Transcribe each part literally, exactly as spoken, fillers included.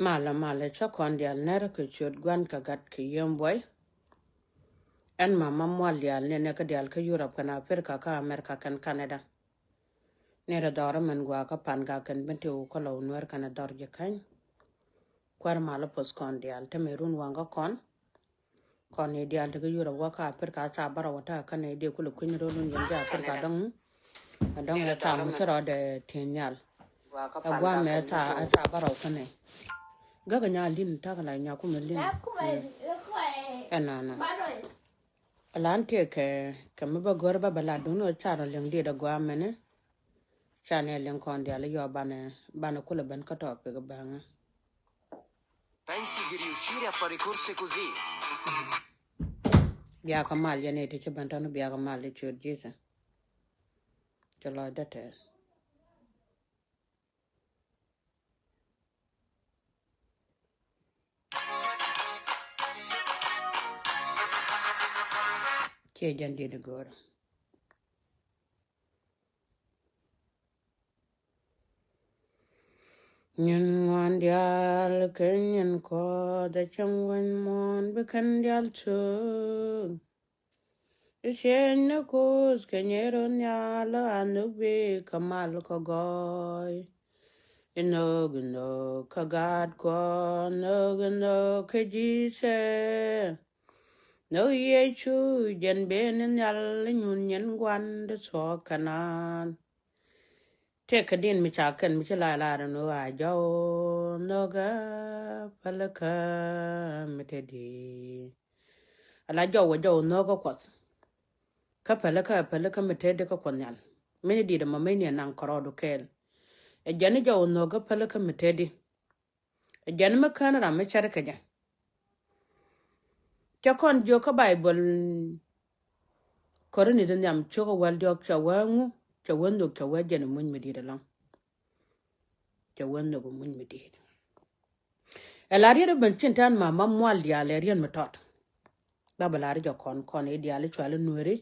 Malɛ, malɛ, cä kɔn diaal nɛr kɛ ciöt Gua̱n kɛ Gat kɛ Yiem Buɔy. Ɛn mama mual diaal ni nɛ kä diaal kä Yurop kɛn Aprika kä Amerika kɛn Kanada. Ni rɛ dhɔr mɛn gua kä Pan Gak kɛn Bentiu kä Lɔw Nuɛr kɛn dhɔr ji̱ käny. Kuäär malä poth kɔn diaal te mɛ run waŋ kä kɔn. Kɔn ni diaal ti kä Yurop wä kä Aprika ca bärɔw wä ta kä ni di kulɛ kui̱ny rol wun yɛn di Aprika dɔŋ. Dɔŋ ɛ ta mi ci rɔɔdɛ ti nhial. Ɛ guamɛ ta, ɛ ta bärɔw kä ni. Gäk nya lin tak la nya kumɛ lin. Ɛ nɔnɔ. Ɛ lan tiɛ kɛ, kɛ mi bä gör bä bä la dun ɛ ca rɔ liŋ di dɛ guamɛ ni. Ca ni liŋ kɔn diaal yɔ banɛ, banɛ kulɛ ben kä tɔ pik bäŋä. Pensi di riuscire a fare corse così? Biakä mal yɛn iti ci bɛn tɔn biakä mal i ciöt Ji̱thɛ. Ci lɔcdä tɛth. Ciɛ jɛn di̱t i go̱o̱rä. Nyin ŋuan diaal kɛ nyin Kuɔth, a cäŋ weny muɔ̱ɔ̱n bi kɛn diaal thöök. Di cieny ni Kuoth kɛ nyero nhial, a nhök bi kɛ mal kɛ gɔɔy. Inok, inok kɛ Gaat Kuɔth, inok, inok kɛ Ji̱thɛ. Nhök Yecu jɛn ben ni nhial, inyun nyin gua̱n di thuɔɔk kɛ naan. Tëë kɛ din mi ca kɛn mi ci la lar ni ɣöö a jɔw nhökä pälikä mi te di. Ala jɔw a jɔw nhökä Kuɔth. Kä pälikä, pälikä mi te di kä Kuɔth Nhial. Mini dit ɛmɔ mini ɛ naŋ kärɔɔdu kɛɛl. Ɛ jɛn jɔw nhökä pälikä mi te di. Ɛ jɛn mi kään ram mi cär kɛ jɛ. Cɛ kɔn jiök kä Baibol Korinth in nhiam cio̱k ɛ wäl diɔ̱k cɛ wee ŋu, cɛ wee nhök, cɛ wee jɛn muny mi di̱i̱t ɛlɔ̱ŋ. Cɛ wee nhök muny mi di̱i̱t. Ɛ la riet ɛ ben cin tɛn ma ma mual diaal ɛ riet mi tɔt. Ba bɛ la riet jɛ kɔn kɔn i̱ diaal i̱ cual i̱ nueeri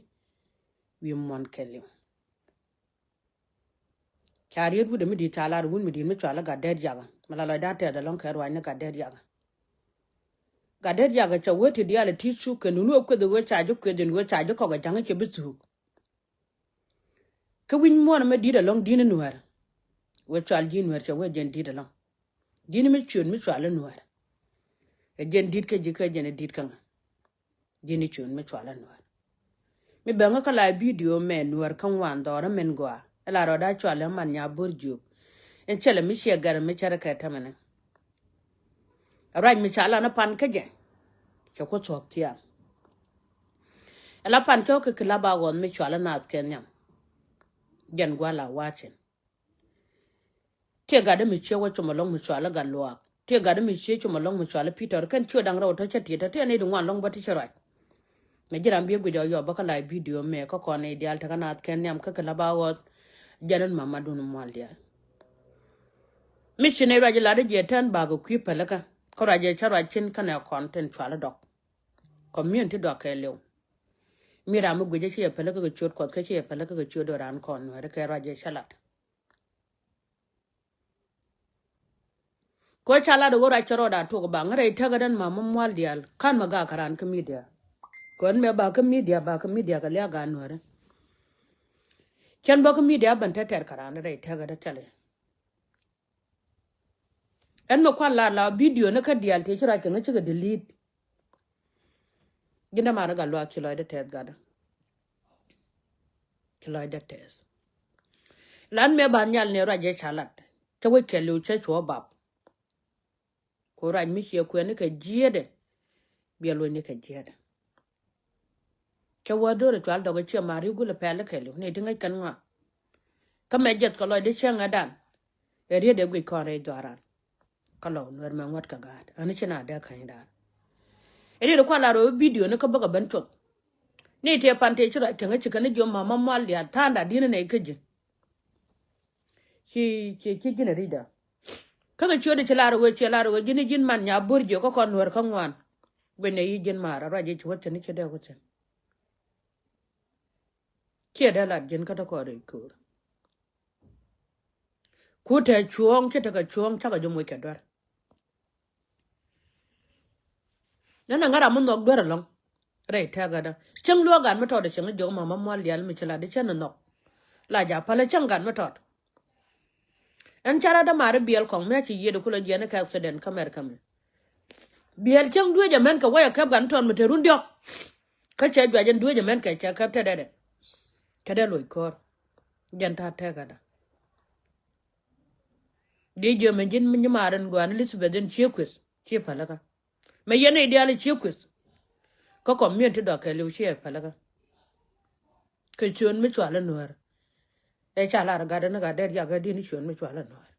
wi̱i̱ muɔ̱n kɛɛliw. Ca riet wut ɛ mi di̱i̱t ca lar wut mi di̱i̱t mi cual i̱ Gat Dɛɛt Yakä. Mi la lɔcdä tɛth ɛlɔ̱ŋ kɛ ruacni Gat Dɛɛt Yakä. Gat Dɛɛt Yakä cɛ wee ti diaal ɛ ti thuk kɛ nuni ɛ kueth ɛ ɣöö ca ji̱ kueth in ɣöö ca ji̱ kɔk ɛ ja̱ŋ i̱ cɛ bi thuk. Kä wi̱c muɔ̱ɔ̱n ɛmɛ di̱t ɛlɔ̱ŋ di̱n i̱ nuäär. Wee cual ji̱ nuäär cɛ wee jɛn di̱t ɛlɔ̱ŋ. Di̱n mi ciöt mi cual i̱ nuäär. Ɛ jɛn di̱t kä ji̱ kä jɛn ɛ di̱t kä ŋa. Ji̱n i̱ ciöt mi cual i̱ nuäär. Mi bɛŋä kä la bidio mɛ nuäär kä ŋuan dhɔr i̱ min gɔaa. Ɛ la rɔɔdä cual i̱ man nya bo̱r jiök. Ɛn cɛlɛ mi ciɛ gɛr mi cärɛ kɛ tämɛnɛ. Ruac mi ca lan i̱ pan kä jɛ. Cɛ ku thuɔ̱k thiaam. Ɛ la pan cɔk kɛ kila ba ɣɔn mi cual i̱ naath kɛ nhiam. Jɛn gua̱l a wa̱cin. Tiɛ gat dämi cië wä com ɛlɔ̱ŋ mi cual i̱ gat luaak. Tiɛ gat dämi cië com ɛlɔ̱ŋ mi cual i̱ Pi̱tɔr. Kɛn ciö da̱ŋ rɛw tɔ̱ cä tiet tɔ̱ tiɛ nɛy di ŋuan lɔ̱ŋ bä ti cä ruac. Mɛ ji̱ ram biɛ guic ɔ yɔp bä kä la bidio mɛ kä kɔn nɛy diaal tekä naath kɛn nhiam kä kɛ la ba ɣɔth. Jɛn in mamadun mual diaal. Mi ci nɛy ruac ilat i̱ jiɛ tɛn bakɛ kui̱ pälikä. Kä ruac jɛ cä ruac cin kɛnɛ kɔn tin cual i̱ dɔk. Community dɔk kɛɛliw. Mi ram mi guic i̱ ci yɛ pälikä kɛ ciöt Kuɔth kä ci yɛ pälikä kɛ ciöt do̱ran kɔn nuɛɛri kɛ ruac jɛ cä lat. Kɛ ɣöö ca lat ɣöö ruac cä rɔɔda tuɔk baŋ rɛy täkädän ma ma mual diaal. Ka̱n ma gak kä raan kä midia. Kɛ ɣän mɛ ba kä midia, ba kä midia kɛ liak gaat nuääri. Cän bä kä midia bän tɛtɛr kä raan rɛy täkädä tɛli. Ɛn mɛ kuan lat la bidio ni kä diaal tëë ci ruac kɛ ŋä cikɛ delete. Ji̱n dämaari gat luaak ci lɔcdä tɛth gatdä. Ci lɔcdä tɛth. Lan mëë ba nhial ni ruac jɛ ca lat. Cä wec kɛɛliw cä cuɔ bap. Ku ruac mi ciɛ kuɛn ni kɛ jiäätdɛ. Biɛ luɔ̱c ni kɛ jiäätdɛ. Cä wä do̱r cual dɔk ciɛ ma ri̱w gulɛ pɛl kɛɛliw ni ti ŋäc kɛn ŋɔak. Kä mɛ jiɛth kɛ lɔcdä cäŋädan. Ɛ riet ɛ guic kɔn rɛy dhɔaran. Kä lɔw nuɛr mɛ ŋuɔ̱t kɛ gaat. Ani ci na dee känydan. Ɛ riet kuan la rɔ bidio ni kä bäkɛ ben cuɔth. Ni tëë pan tëë ci ruac kɛŋä ci kɛn jiɔ mama mual diaal tha̱a̱ŋda di̱n nɛy kä ji̱. Ci, ci, ci ji̱n a ri̱cda. Kä kɛ ciötdɛ ci lar ɣöö, ci lar ɣöö ji̱n, ji̱n man nya bo̱r jiök kä kɔn nuäär kä ŋuan. Guic nɛ yi ji̱n maar a ruac ji̱ ci wä thi̱n ci dee wä thi̱n. Ciɛ dee lat ji̱n kä te kɔn rɛy köör. Ku te cuɔ̱ɔ̱ŋ ci tekɛ cuɔ̱ɔ̱ŋ cakɛ jɛ moc kɛ duer. Nɛn ɛ ŋa̱t ram mi nhɔk duer ɛlɔ̱ŋ. Rɛy tɛ̈kädä cäŋ luäk gat mi tɔt ɛ cäŋ jiök mama mual diaal mi ci lat di cä ni nhɔk. La ja päl ɛ cäŋ gat mi tɔt. Ɛn ca lat dämaari biɛl kɔŋ mi a ci yiëëd kulɛ jiɛn kä accident kä America mi. Biɛl cäŋ dueec ɛmɛn kɛ wä yɛ kɛp gat mi tɔt mi te run diɔ̱k. Kä cɛ juac ɛn dueec ɛmɛn kɛ cɛ kɛp te dɛdɛ. Kɛ dee loc ko̱r. Jɛn ta̱a̱ tɛ̈kädä. Di jiö mɛ ji̱n mi nyimaar in gua̱a̱n Elizabeth in cie kueth cie pälikä. Mɛ yɛn i̱ diaal i̱ cie kueth. Kä community dɔak kɛɛliw cie pälikä. Kɛ ciöön mi cual i̱ nuäär. Ɛ ca lar gat in gat dee riak ɛ di̱n i̱ ciöön mi cual i̱ nuäär.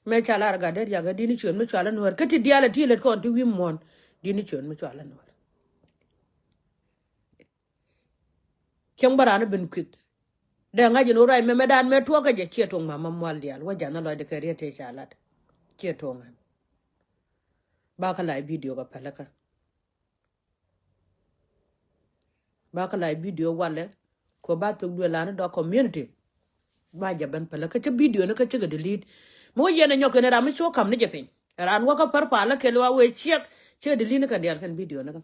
Mɛ ca lar gat dee riak ɛ di̱n i̱ ciöön mi cual i̱ nuäär. Kä ti diaal ɛ ti lät kɔn ti wi̱i̱ muɔ̱ɔ̱n di̱n i̱ ciöön mi cual i̱ nuäär. Cieŋ bä raan ben kuith. Dee ŋa̱c in wä ruac mɛmɛ dan mɛ tuɔɔk kä jɛ ciɛ tuɔɔk mama mual diaal wä ja̱n lɔcdɛ kɛ riet tëë ca lat. Ciɛ tuɔɔk ŋa̱n. Ba kä lac bidio kɛ pälikä. Ba kä lac bidio walɛ. Kɛ ba thok duël lan dɔk community. Ba jɛ ben pälikä cä bidio ni kä cikɛ delete. Mi wä yɛn ɛ nyɔk kɛn ram mi cu kam ni jɛ piny. Raan wä kä pär palä kɛl wa wee ciɛk. Cikɛ delete ni kɛn diaal kɛn bidio ni kä.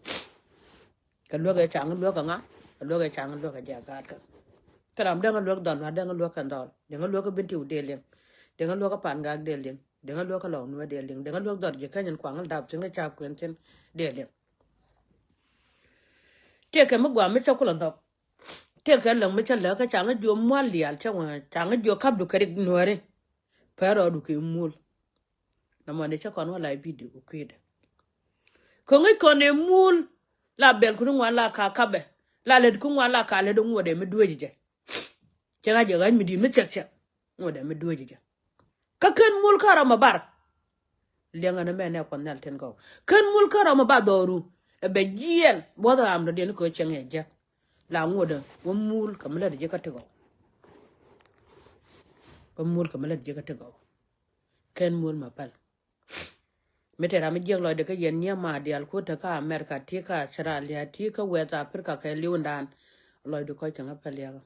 Kɛ luäk ɛ caŋ luäk kɛ ŋa? Kɛ luäk ɛ caŋ luäk kɛ jɛ gaat kä. Kä ram dɛŋ luäk dhɔl nua̱r dɛŋ luäk kɛn dhɔl dɛŋ luäk kä bin ti wä dee liŋ. Dɛŋ luäk kä pan gak dee liŋ. Dɛŋ luäk kä lɔw nuäär dee liŋ. Dɛŋ luäk dhɔl ji̱ käny in kuaŋ dap thi̱n kä ca kuɛn thi̱n dee liŋ. Tëëkɛ mi guam mi cä kulɛ nhɔk. Tëëkɛ läŋ mi cä läk kä caŋ jiö mual diaal cä wä caŋ jiö kapdu kɛ rik nuääri. Pɛr rɔɔdu kɛ muul. Nɔmɔ ni cä kɔn wä la bidio kɛ kui̱dɛ. Kä ŋäc kɔn ɛ muul. La bɛl kuni ŋuan la ka kapɛ. La lät kuni ŋuan la ka lät ŋuɔdɛ mi dueec jɛ. Cɛ ŋa̱c jɛ ɣa̱c mi di̱i̱t mi cɛk cɛk. Ŋuɔdɛ mi dueec jɛ. Kä ken muul kä rɔm a bar. Liɛŋɛ ni mɛn ɛ kuɔth nhial tin gɔw. Ken muul kä rɔm a bar dhɔru. Ɛ bɛ jiɛl buɔth ram dɔ̱diɛn kɛ cɛŋ ɛ jɛ. La ŋuɔdɛ wä muul kɛ mi lät jɛ kä ti gɔw. Wä muul kɛ mi lät jɛ kä ti gɔw. Ken muul ma päl. Mi te ram mi jiɛk lɔcdɛ kä yɛn nyiee ma diaal ku te kä America ti kä Australia ti kä West Africa kɛ li̱wndan. Lɔcdu kɔc cäŋ a päliakä.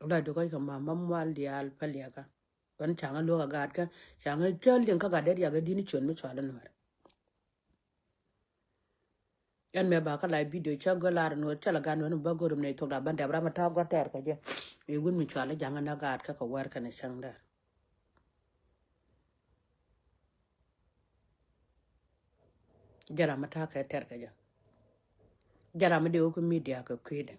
Lɔcdu kɔc kɛ ma ma mual diaal päliakä. Ɣän caŋ a luäk a gaat kä caŋ a cä liŋ kä gat dee riak a di̱n i̱ ciön mi cual a nuäär. Ɛn mɛ ba kä la bidio cä gör lar nuɔt cä la gan nuɔt ba gör mi nɛ thok da ban dɛp ram a ta̱a̱ gör tɛɛr kɛ jɛ. I̱ wun mi cual i̱ ja̱ŋ in a gaat kä kɛ wär kɛn i̱ cäŋ dɛr. Jɛ ram a ta̱a̱ kɛ tɛɛr kɛ jɛ. Jɛ ram a dee wä kä midia kɛ kui̱dɛ.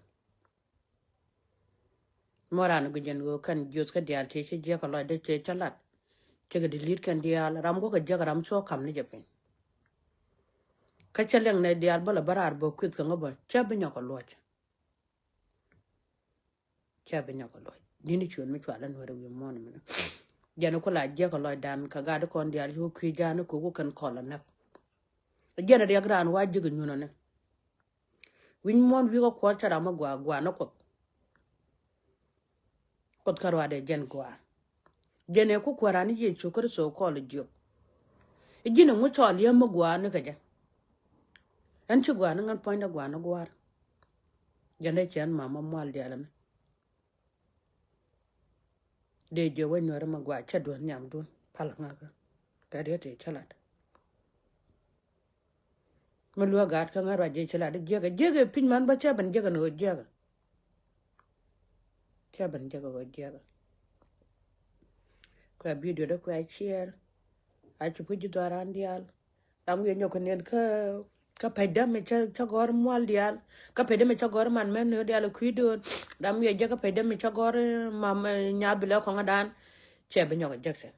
Mɔ raan guic jɛn ɣöö kɛn jiöth kä diaal tëë cä jiäk kɛ lɔcdä tëë cä lat. Cä kɛ dilit kɛn diaal ram guɔ kɛ jiäk ram cuɔ kam ni jɛ piny. Kä cä liɛŋ nɛ diaal bä lɛ bä raar bä kuith kɛ ŋä bä cä bi nyɔk kɛ luɔc. Cä bi nyɔk kɛ luɔc di̱n i̱ cuön mi cual in wär wi̱i̱ muɔ̱ɔ̱n mi ni. Jɛn ku la jiäk kɛ lɔcdan kɛ gat kɔn diaal cu kui̱ ja̱a̱n kɛ ku kɛn kɔl ɛ näk. Jɛn riɛk raan wa jiäk inyunä ni. Wi̱ny muɔ̱ɔ̱n wi̱i̱ kä kuɔl cä ram mi gɔaa gɔaa ni Kuoth. Kuoth kä ruaadɛ jɛn gɔaa. Jɛn ɛ ku kuääran ni Yecu Kritho kɔl i̱ jiök. I̱ ji̱n ɛŋu cɔl yäm mi gɔaa ni kɛ jɛ. Ɛn ci gɔaa ni ŋän puɔ̱nydɛ gɔaa ni gua̱a̱r. Jɛn dee cɛ ɛn mama mual diaal ɛmɛ. Dee jiök wec nuɛri mi gɔaa cä duɔ̱th nhiamdun pal ŋäkä. Kɛ riet tëë cä lat. Mi luäk gaat kä ŋa̱t ruac ji̱ ci lat jiäkä jiäkä piny man bä cä ben jiäkä ni ɣöö jiäkä. Cä ben jiäkä ɣöö jiäkä. Kuɛ bidio dee kuɛ ciɛɛr. A ci puc ji̱ dhɔran diaal. Ram wi̱i̱ nyɔk kɛ nen kä kä pɛcdä mi cä cä gɔ̱r mual diaal. Kä pɛcdä mi cä gɔ̱r man mɛn ni diaal kui̱ doon. Ram wi̱i̱ jɛ kä pɛcdä mi cä gɔ̱r mam nya bilɛ kɔŋä dan. Cɛ bi nyɔk ɛ jek cɛ.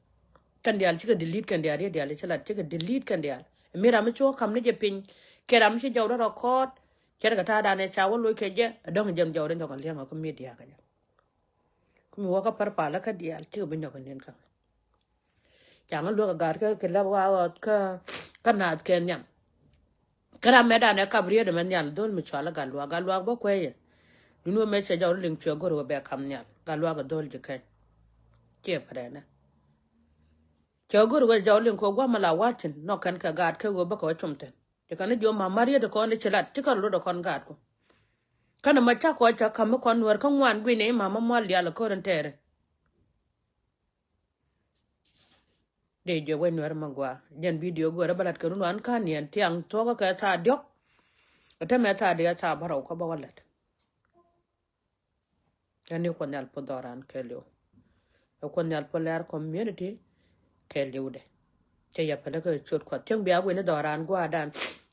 Kɛn diaal cikɛ delete kɛn diaal riet diaal i̱ ci lat cikɛ delete kɛn diaal. Mi ram mi ci wä kam ni jɛ piny kɛ ram mi ci jɔw dee rɔ kɔɔt. Cɛ ri kɛ ta̱a̱ dan ɛ ca wä loc kɛ jɛ ɛ dɔ̱ŋ jɛm jɔw dee jɔk ɛ liɛŋ ɛ kä midia kɛ jɛ. Kä mi wä kä pär palä kä diaal cikɛ bi nyɔk ɛ nin kä. Ca ŋä luäk ɛ gaat kä kɛ lap wa kä kä naath kɛ nhiam. Kä ram mɛ dan ɛ kap riet ɛmɛ nhial dhol mi cual ɛ gat luak gat luak bä kuɛyɛ. Dun wä mɛ cɛ jɔw liŋ cuɛ go̱r wä bɛ kam nhial gat luak ɛ dhol ji̱ kɛny. Ciɛ pärɛnɛ. Cɛ go̱r wä jɔw liŋ kɛ gua̱a̱m ala wa̱cin nɔk kɛn kɛ gaat kɛ wä bä kɛ wä cum tɛn. Cɛ kɛn ni jiɔ ma̱a̱ ma̱r yet kɔn i̱ ci lat ci kɛ rɔ lot kɔn gaat kɔ. Kɛn ma cak kɔ cak ka̱m mi kɔn nuɛr kä ŋuan gui̱n i̱ ma̱a̱ ma mual diaal kɛ ko̱r in tɛɛri. Dee jiök wec Nuɛr mi gɔaa. Jɛn video göörä bä lat kɛ run wan kan yɛn thiaŋ thuɔkä kɛ thaa diɔ̱k. Ɛ täämɛ thaa diɔ̱k thaa bärɔw kä bä wä lat. Ɛn ni Kuɔth Nhial puɔth dhɔran kɛɛliw. Ɛ Kuɔth Nhial puɔth lɛr community kɛɛliwdɛ. Cɛ yɛ pälä kɛ ciöt Kuɔth thiäŋ bia guini dhɔran gua̱a̱dan.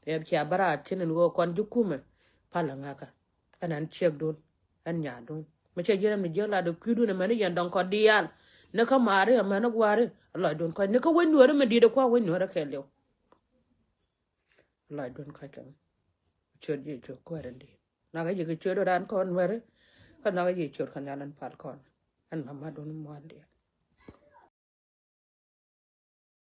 Ɛ cia bä raar cin in ɣöö kɔn ji̱ kumɛ. Palä ŋäkä. Ɛn ɛn ciekdun. Ɛn nyaadun. Mi cɛ ji̱n ram ni jiäk lat ɛ kui̱dun ɛmɛn i̱ yɛn dɔ̱ŋ kɔ diaal. Ni kä maari ɛmɛn i̱ gua̱a̱ri. Lɔcdun kɔc ni kä wec Nuääri mi di̱i̱t ɛ kua̱ wec Nuääri kɛɛliw. Lɔcdun kɔc kɛ. Ciöt ji̱ ciöt kuäär in di̱i̱t. Nakä ji̱ kɛ ciöt ran kɔn Nuääri. Kä nakä ji̱ ciöt kɛ nhial ɛn pal kɔn. Ɛn mamadun mual diaal.